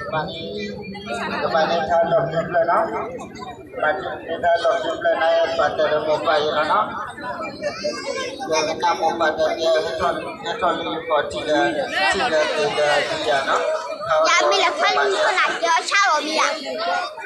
ကမၤန့ၢ်, ကမၤန့ၢ်ထါလီၤကျဲဖျၢၣ်နီၤ, ကမၤန့ၢ်ထါလီၤကျဲဖျၢၣ်န့ၣ် ပှၤတဲဒီးမိၢ်ပၢ်အံၤလီၤနီၤ, ဒီးကနၣ်မိၢ်ပၢ်တဲ ဟဲထီၣ်လၢယခီၣ်ထံးလၢ, ထံၣ်လၢသ့လၢယၤနီၤ, ယမ့ၢ်လဲၤဖဲလၢနၤ ကၢဆါလီၤမံၤယၤ.